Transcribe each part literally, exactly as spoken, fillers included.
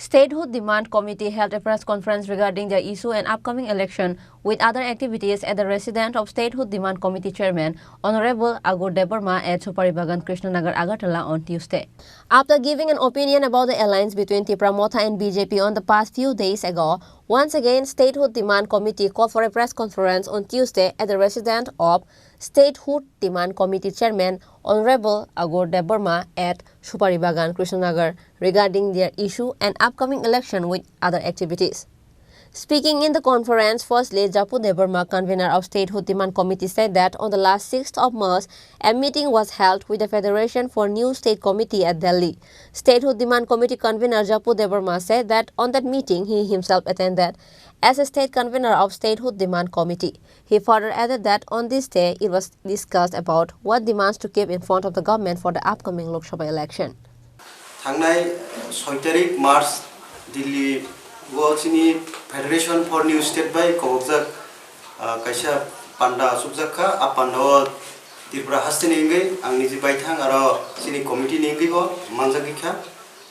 Statehood Demand Committee held a press conference regarding the issue and upcoming election with other activities at the residence of Statehood Demand Committee Chairman Honorable Agur Debbarma at Supari Bagan, Krishnanagar, Agartala on Tuesday. After giving an opinion about the alliance between Tipra Motha and B J P on the past few days ago, once again Statehood Demand Committee called for a press conference on Tuesday at the residence of Statehood Demand Committee Chairman Honorable Agur Debbarma at Supari Bagan, Krishnanagar, regarding their issue and upcoming election with other activities. Speaking in the conference, firstly, Japu Debbarma, convener of Statehood Demand Committee, said that on the last sixth of March, a meeting was held with the Federation for New State Committee at Delhi. Statehood Demand Committee convener Japu Debbarma said that on that meeting he himself attended as a state convener of Statehood Demand Committee. He further added that on this day it was discussed about what demands to keep in front of the government for the upcoming Lok Sabha election. Thangnai soi tarik March Delhi o chini Federation for New State bai kobokjak, ah, kaisa panda achukjak kha. A panda o Tripura haste ni wngwi ang niji baithang aro chini committee ni wngwi bo manjagwi kha.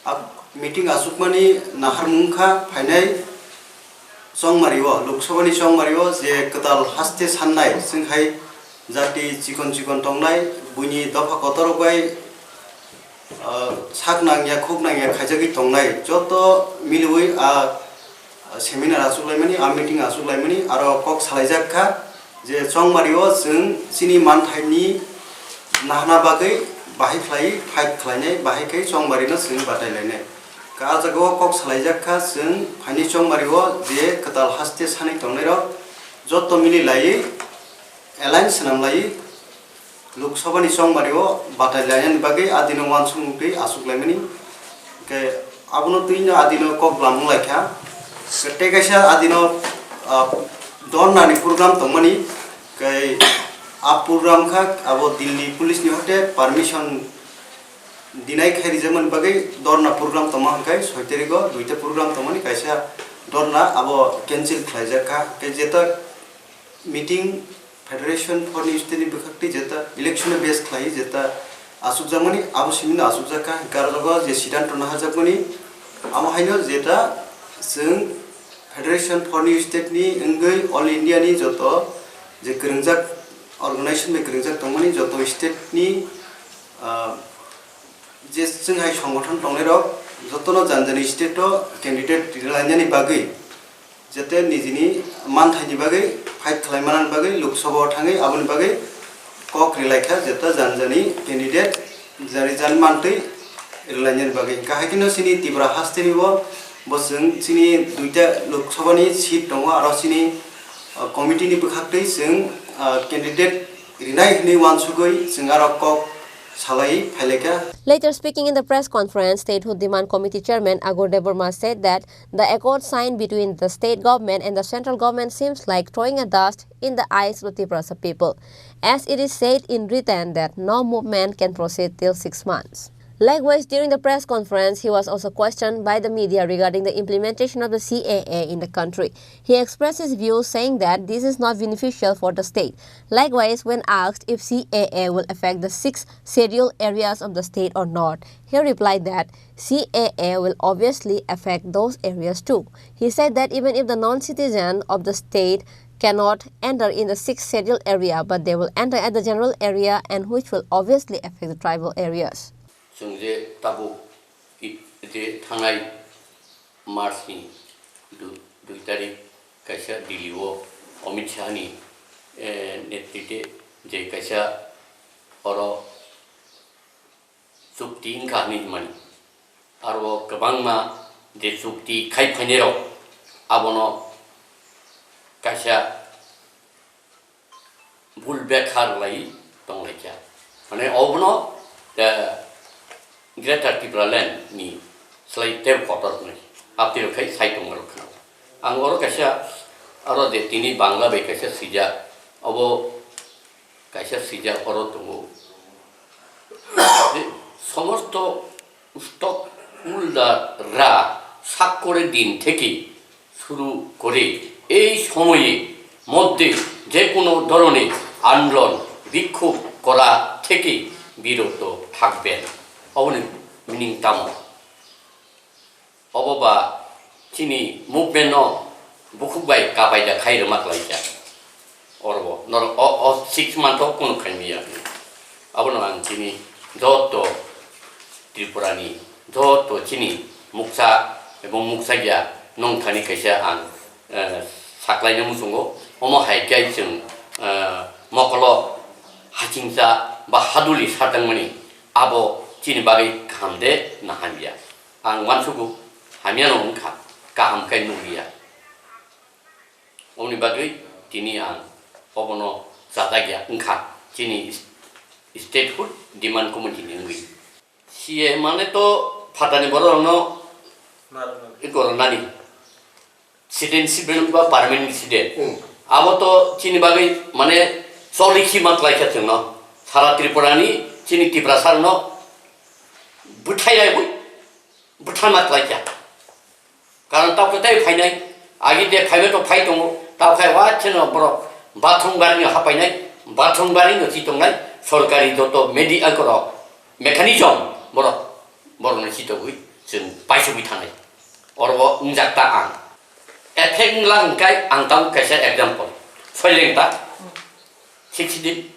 A meeting achukmani naharmung kha phainai chongmari o, Lok Sabha ni chongmari o je kwtal haste sannai, chwng hai jati chikon chikon tongnai, buini dopha kotor rok bai, ah, sak nangya, khuk nangya khaijagwi tongnai, joto miliwi a seminar achuklaimani, a meeting achuklaimani, aro kok salaijak kha je chongmari o chwng chini manthaini nahana bagwi bahai khlai fight khlainai, bahai khe chongmari no chwng batai lainai. Ka, ah jaga o kok salaijak kha, chwng phaini chongmari o je kwtal haste sanwi tongnai rok joto mili laiwi alliance swnam laiwi Lok Sabha ni chongmari o batai lainani bagwi adino uansukmung twi achuk laimani. Hwnkhe abono twi no adino kok lamung lai kha. Tei kaisa adino, ah, dorna ni program tongmani. Hwnkhe a program kha abo Delhi police ni hote permission dinai khai rijakmani bagwi dorna program tongma hwnkhe soi tarikgo duita program tongmani, kaisa dorna abo cancel khlaijak kha. Hwnkhe jeta meeting Federation for New State ni bwkhak twi jeta election no base khlai jeta achukjakmani, abo simi no achukjak kha. Hwnkhe aro je siddhanto naharjakmani, amo haino jeta chwng Federation for New State ni wngwi All India ni joto je kwrwngjak organization bai kwrwngjak tongmani joto state ni, ah, je chwng hai songothon tongnai rok jotono jani jani state o candidate rwlainani bagwi, jete nijini manthaini bagwi fight khlai manani bagwi Lok Sabha o thangwi aboni bagwi kok rwlai kha, jeta jani jani candidate jani jani mantwi rwlainani bagwi. Hwnkhe hai kheno chini Tripura haste ni bo, bo chwng chini duita Lok Sabha ni seat tongo, aro chini, ah, committee ni bwkhak twi chwng, ah, candidate rinai hwnwi uansugwi chwng aro kok salai phailaikha. Later speaking in the press conference, Statehood Demand Committee Chairman Agur Debbarma said that the accord signed between the state government and the central government seems like throwing a dust in the eyes of the Tiprasa people, as it is said in written that no movement can proceed till six months. Likewise, during the press conference, he was also questioned by the media regarding the implementation of the C A A in the country. He expressed his views, saying that this is not beneficial for the state. Likewise, when asked if C A A will affect the sixth schedule areas of the state or not, he replied that C A A will obviously affect those areas too. He said that even if the non-citizen of the state cannot enter in the sixth schedule area, but they will enter at the general area, and which will obviously affect the tribal areas. Chwng je tabuk i-, je thangnai March ni du-, dui tarik kaisa Delhi o Amit Shah ni, eh, netrite je kaisa oro chukti wngkha hinwi hwnmani. Aro kwbangma je chukti khai phainairok abono kaisa bul bekha rwlai tonglaikha. Mane obono, eh, Greater Tipraland ni slai tei kotor hwnwi apni rok khai sai tongmarok khna. Ang oro kaisa aro je tini Bangla bai kaisa swijak, obo kaisa swijak oro tongo. Je somosto উত্তক উল্লারা স্বাক্ষরের দিন থেকে শুরু করে এই সময়ে মধ্যে যে কোনো ধরনের আন্দোলন বিক্ষোভ করা থেকে বিরত থাকবেন। Oboni meaning tamo? Obo ba chini movement no bukhuk bai kapai da khai rwma klai kha. Oro bo norok o, o six month o kunu khai maya. Abono ang chini joto Tripura ni joto chini muksa ebong muksa ya nongthani kaisa ang, eh, saklaina muchungo. Omo hai khe chwng, eh, mokolo hachingsa ba haduli satangmani abo chini bagwi kaham de na hamya. Ang uansugo hamyano wngkha, kaham khe nukliya. Oboni bagwi tini ang obono chajak ya wngkha, chini statehood demand committee ni wngwi. C A mane to phatani borok rokno iko rwnani. Citizenship ba permanent resident. Hmm. Abo to chini bagwi mane choli khima klai kha chwngno. Sara Tripura ni chini Tiprasa rokno bwthai ya bwi bwthai ma klai kha. Karon tao khe tei phainai, agi de phaibai to phai tongo, tao khai wa cheno borok bathroom gari no hapainai, bathroom gari no chi tongnai, sorkari joto media korok mechanism borok, borok no chi togwi chwng paisugwi thangnai. Oro bo wngjak ta ang. Effect wngla hwnkhe ang tamo kaisa example. Soileng ta, sixth schedule,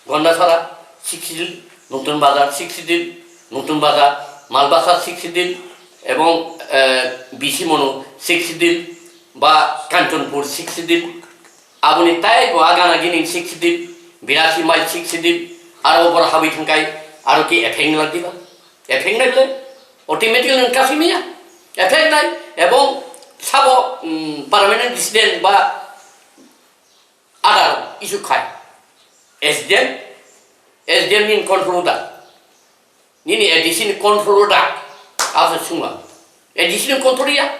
Gondasara sixth schedule, Nutun Bazar sixth schedule, Nutun Bazar, Malbasa sixth schedule, ebong, eh, B C Monu sixth schedule, ba Kanchanpur sixth schedule, aboni tei bo agana gini sixth schedule, Birasi mile sixth schedule, aro bor habwi thangkai, aro ki effect wngla diba? Effect nai bole, automatically nang kasi maya. Effect nai, ebong sabo, mm, permanent resident ba adar issue khai. S D M, S D M ni control da. Nini A D C ni control da. Asa sungla. A D C ni control ya.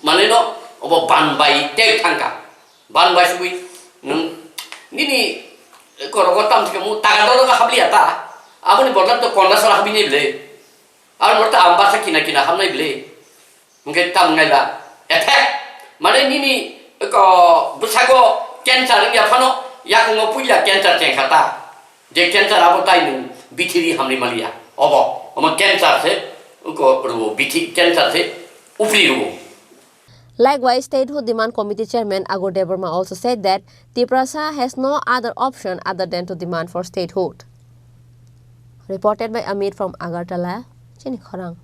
Mane no, obo ban bai tek thangka. Ban bai sugui, nung, nini korogo tam sika mu taga dolo ga habliya ta. Aboni bodol to Kondasara habinai bole. Aro morta ambasa kina kina hamnai bole. Hwnkhe tamo naila effect, mane nini ko bwsago cancer wngya phano yakungo puila cancer chengkha ta. Je cancer abo tai nwng bithiri hamri maliya. Obo, omo cancer se, ko rwo bithi cancer se, upri rwo. Likewise, Statehood Demand Committee Chairman Agur Debbarma also said that Tiprasa has no other option other than to demand for statehood. Reported by Amit from Agartala, Chini Khorang.